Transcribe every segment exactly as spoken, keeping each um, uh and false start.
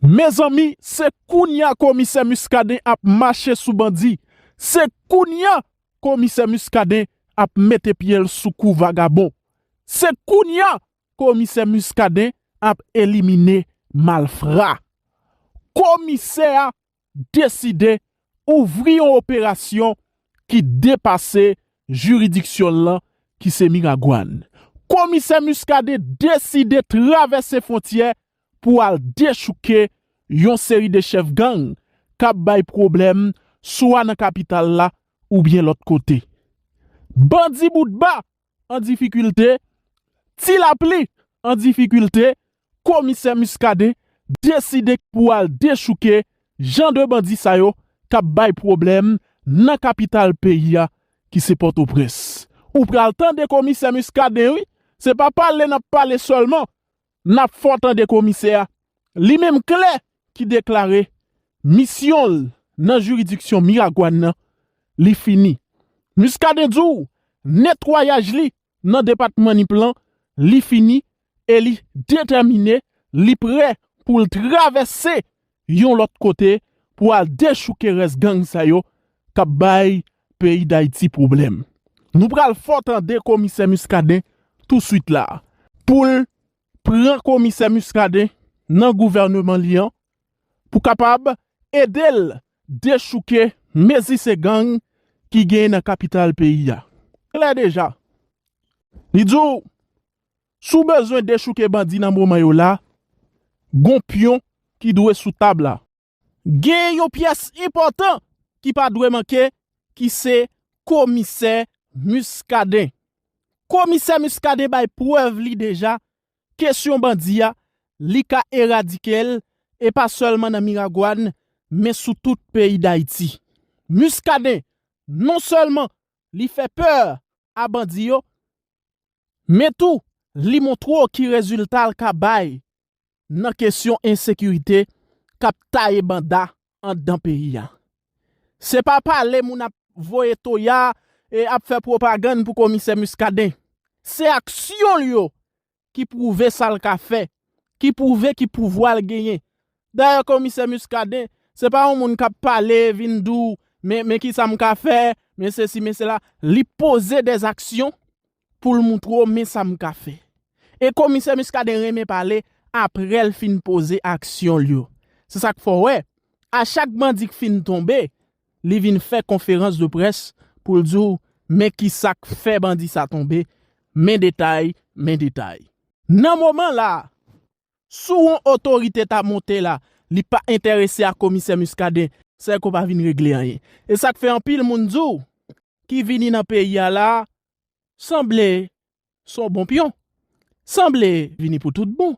Mezanmi, se kounye a komisè Muscadin ap mache sou bandi. Se kounye a komisè Muscadin ap mete pye l sou kou vagabon. Se kounye a komisè Muscadin ap elimine malfra. Komisè a deside ouvri yon operasyon ki depase jiridiksyon l lan, ki se Miragwàn. Komisè Muscadin deside travèse fwontyè pou al dechouke yon seri de chèf gang k ap bay pwoblèm, swa nan kapital la oubyen lòt kote. Bandi Boutba an difikilte, Ti Lapli an difikilte, komisè Muscadin deside pou al dechouke jan de bandi sa yo k ap bay pwoblèm nan kapital peyi a, ki se Pòtoprens. Ou pral tande komisè Muscadin, wi. Se pa pale n ap pale sèlman. N ap fè w tande komisè a. Li menm klè ki deklare misyon l nan jiridiksyon Miragwàn nan, li fini. Muscadin di w netwayaj li nan depatman Nip lan, li fini e li detèmine, li prè pou l travèse yon lòt kote pou al dechouke rès gang sa yo k ap bay peyi Dayiti pwoblèm. Nou pral fè w tande komisè Muscadin touswit la a. Pou l pran komisè Muscadin nan gouvèneman li an pou kapab ede l dechouke mezi se gang ki genyen nan kapital peyi a. Klè deja. Li di w, si w bezwen dechouke bandi nan moman yo la, gon pyon ki dwe sou tab la. Gen yon pyès enpòtan ki pa dwe manke, ki se komisè Muscadin. Komisè Muscadin bay prèv li deja, kesyon bandi a, li ka eradike l, e pa sèlman nan Miragwàn, men sou tout peyi Dayiti. Muscadin, non sèlman li fè pè a bandi yo, men tou, li montre w ki rezilta l ka bay nan kesyon ensekirite k ap taye banda anndan peyi a. Se pa pale moun ap voye toya e ap fè pwopagann pou komisè Muscadin. Se aksyon l yo ki pwouve sa l ka fè, ki pwouve ki pouvwa l genyen. Dayè, komisè Muscadin, se pa yon moun k ap pale, vin di w, men, men kisa m ka fè, men sesi, men sela. Li poze dèzaksyon pou l montre w, men sa m ka fè. E komisè Muscadin renmen pale apre l fin poze aksyon l yo. Se sa k fè w wè, a chak bandi k fin tonbe, li vin fè konferans de près pou l di w, men kisa k fè bandi sa tonbe, men detay, men detay. Nan moman la a, si yon otorite ta monte la, li pa enterese a komisè Muscadin, sa yo pa vin regle anyen. E sa k fè anpil moun di w ki vini nan peyi a la, sanble se yon bon pyon. Sanble vini pou tout bon.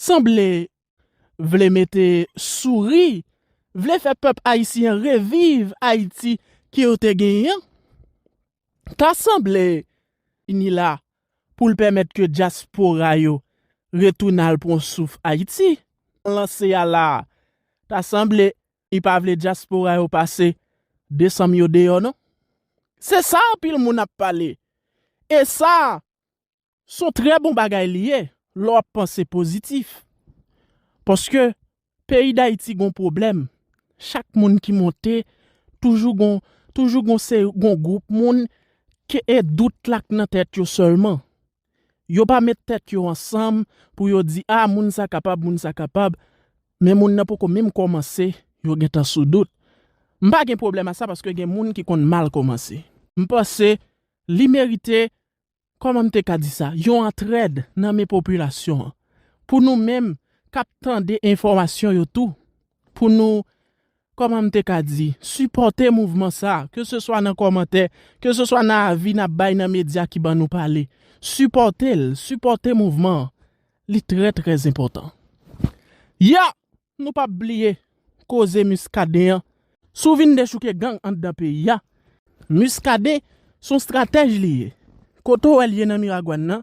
Sanble vle mete souri, vle fè pèp ayisyen reviv Ayiti ke yo te genyen an. Ta sanble vini la pou l pèmèt ke dyaspora yo retounen al pran souf Ayiti. Lanse a la, ta sanble li pa vle dyaspora yo pase desanm yo deyò non. Se sa anpil moun ap pale. E sa, se yon trè bon bagay li ye, lè w ap panse pozitif. Paske peyi Dayiti gon pwoblèm. Chak moun ki monte, toujou gon, toujou gon se, gon gwoup moun ke e dout la k nan tèt yo sèlman. Yo pa met tèt yo ansanm pou yo di, a, moun sa kapab, moun sa kapab, men moun nan poko menm kòmanse, yo gentan sou dout. M pa gen pwoblèm a sa paske gen moun ki konn mal kòmanse. M panse li merite, kòman m te ka di sa, yon antrèd nan men popilasyon an. Pou nou menm k ap tande enfòmasyon yo tou, pou nou, kòman m te ka di, sipòte mouvman sa a, keseswa nan kòmantè, keseswa nan avi n ap bay nan medya ki ban nou pale. Sipòte l, sipòte mouvman an. Li trè, trè enpòtan. Ya! Nou p ap bliye koze Muscadin an. Si w vin dechouke gang anndan peyi a, Muscadin se yon estratèj li ye. Kote w wè l ye nan Miragwàn nan,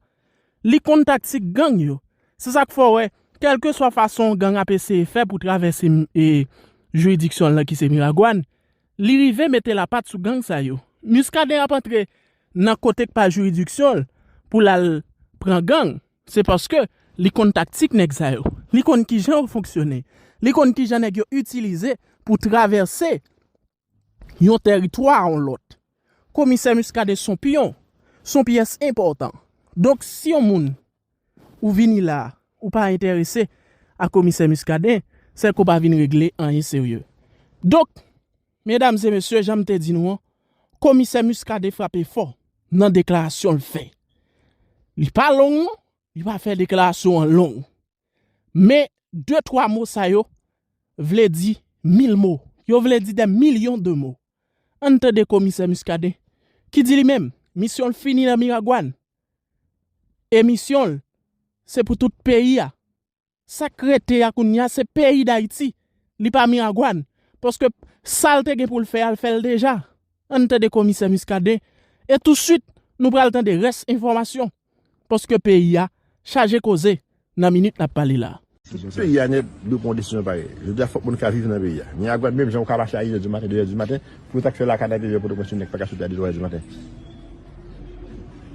li konn taktik gang yo. Se sa k fè w wè, kèlkeswa fason yon gang ap eseye fè pou travèse, e, jiridiksyon l lan ki se Miragwàn, li rive mete lapat sou gang sa yo. Muscadin ap antre nan kote k pa jiridiksyon l pou l al pran gang. Se paske Li konn taktik nèg sa yo. Li konn kijan yo fonksyone. Li konn kijan nèg yo itilize pou travèse yon tèritwa a yon lòt. Komisè Muscadin se yon pyon, se yon pyès enpòtan. Donk, si yon moun ou vini la, ou pa enterese a Komisè Muscadin, sèke w pa vin regle anyen serye. Donk, medam e mesye, jan m te di nou an, Komisè Muscadin frape fò nan deklarasyon l fè. Li pa long non, li pa fè deklarasyon an long. Men de twa mo sa yo vle di mil mo. Yo vle di des millions de mots. Ann tande Komisè Muscadin ki di li menm, misyon l fini nan Miragwàn. E misyon l, se pou tout peyi a. Sa k rete a kounye a, se peyi Dayiti. Li pa Miragwàn. Paske sa l te gen pou l fè a, l fè l deja. Ann tande Komisè Muscadin. E touswit, nou pral tande rès enfòmasyon. Paske peyi a chaje koze nan minit n ap pale la. Tout peyi a nèt dwe pran yon desizyon parèy. Jodi a, fòk moun ka viv nan peyi a. Miragwàn menm jan ou ka mache a inè di maten, de è di maten, pou yo ta k fè lakay nan peyi a Pòtoprens, yon nèg pa ka soti a de twa è di maten.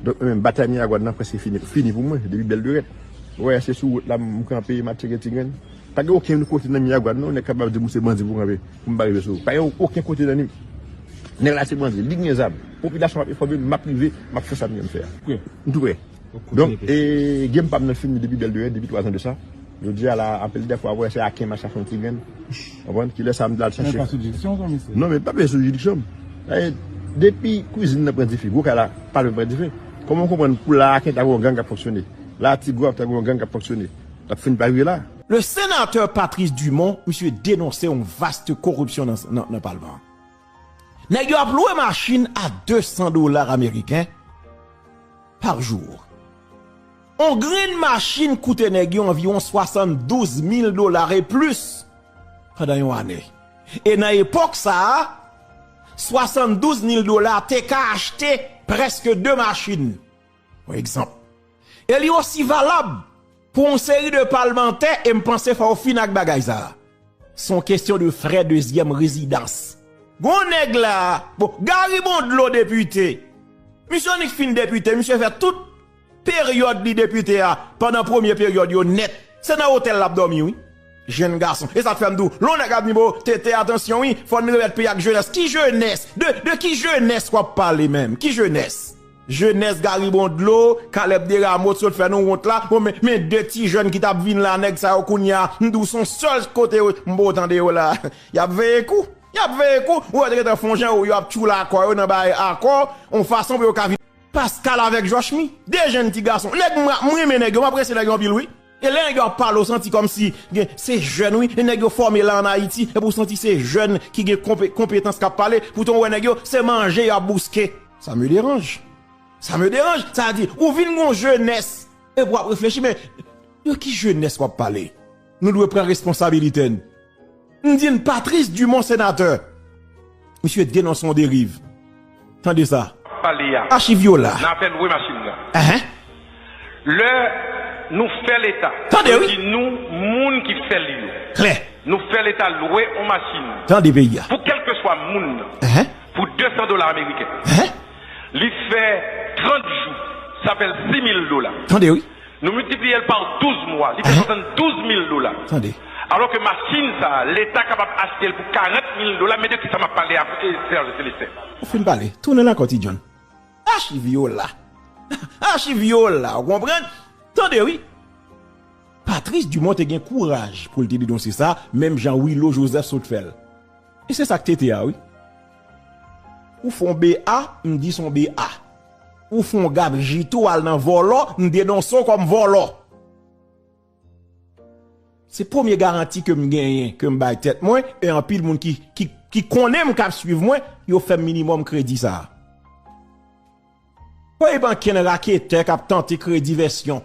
Donk, mwen menm, batay Miragwàn nan prèske fini, fini pou mwen, depi bèl lorèt. Ou wè, se sou wout la m kanpe, m ap tcheke ti grenn. Pa gen okenn kote nan Miragwàn non, nèg kapab di m ou se bandi pou kanpe, pou m pa rive sou ou. Pa gen okenn kote nan ni. Nèg la se bandi, li gen zam. Popilasyon ap enfòme m, m ap rive, m ap fè sa m gen m fè a. M tou prè. Donk, e, game pa m nan fini depi bèl lorèt, depi twa zan de sa. Jodi a la, anpil de fwa, wè, se a ken m ap chache yon ti grenn. Konprann? Kilè sa m t al chache. Men pa sou jiridiksyon w, komisè. Non, men pa bezwen sou jiridiksyon m. E, depi kwizin nan pran dife, gwo kay la, pa lwen pran dife. Kòman w konprann pou la a ken ta gen yon gang k ap fonksyone? La a ti gwo ap ta gen yon gang k ap fonksyone. L ap fin pa rive la. Le sénateur Patrice Dumont, misye denonse yon vaste koripsyon nan, nan, nan palman an. Nèg yo ap lwe machin a de san dola ameriken pa jou. On grenn machin koute nèg yo anviwon swasanndouz mil dola e plis pandan yon ane. E nan epòk sa a, swasanndouz mil dola te ka achte prèske de machin. Yon egzanp. E li osi valab pou yon seri de palmantè, e m panse fò w fin ak bagay sa a. Se yon kesyon de frè dezyèm rezidans. Gon nèg la, bon, Gary Bondlo depite. Misye annik fin depite, misye fè tout peryòd li depite a, pandan premye peryòd yo nèt. Se nan otèl l ap dòmi, wi. Jenn gason. E sa k fè m di w, lè yon nèg ap di, bon, T T, atansyon, wi, fò n remèt peyi ak jenès. Ki jenès? De, de ki jenès w ap pale menm? Ki jenès? Jenès Gary Bondlo, Caleb Desrameaux, sot fè nou wont la. Bon, men, men de ti jèn ki t ap vin la, nèg sa yo kounye a, m di w se yon sèl kote yo, m poko tande yo la. Y ap veye kou. Y ap veye kou. Ou wè, te gentan fè yon jan, yo, yo ap tchoul akò yo nan bay akò, yon fason pou yo ka vin. Pascal avèk Jochmy, de jèn ti gason. Nèg, m, m renmen nèg yo, m apresye nèg yo anpil, wi. E lè nèg yo ap pale, w santi kòmsi gen, se jèn, wi. E nèg yo fòme la ann Ayiti, epi w santi se jèn ki gen konpe-, konpetans k ap pale. Poutan w wè nèg yo, se manje y ap bouske. Ça me dérange. Ça me dérange. Sa vle di, ou vin gon jenès, epi w ap reflechi, men de ki jenès w ap pale? Nou dwe pran responsabilite n. M di n Patrice Dumont senatè. Misye denonse yon deriv. Tande sa. Pale a. Achiv yo la. Nan afè lwe machin nan. Enhen. Lè nou fè Leta, tande, wi, di nou moun ki fè l yo. Klè. Nou fè Leta lwe yon machin. Tande peyi a. Pou kèlkeswa moun nan. Enhen. Pou de san dola ameriken. Enhen. Li fè trant jou. Sa fè l sis mil dola. Tande, wi. Nou miltipliye l pa douz mwa, li fè swasanndouz mil dola. Tande. Alò ke machin sa a, Leta kapab achte l pou karant mil dola, men de ki sa m ap pale a, e, Serge Célestin? Ou fin pale. Tounen l ankò, Ti John. Achiv yo la. Achiv yo la, ou konprann? Tande, wi. Patrice Dumont te gen kouraj pou l te denonse sa, menm jan Willo Joseph sot fè l. E se sa k te te a, wi. Ou fè yon B A, m di se yon B A. Ou fè yon gab jito al nan vòlò, m denonse w kòm vòlò. Se premye garanti ke m genyen, ke m bay tèt mwen, e anpil moun ki, ki, ki konnen m, k ap swiv mwen, yo fè m minimòm kredi sa a. Pa gen ankenn raketè k ap tante kredi vèsyon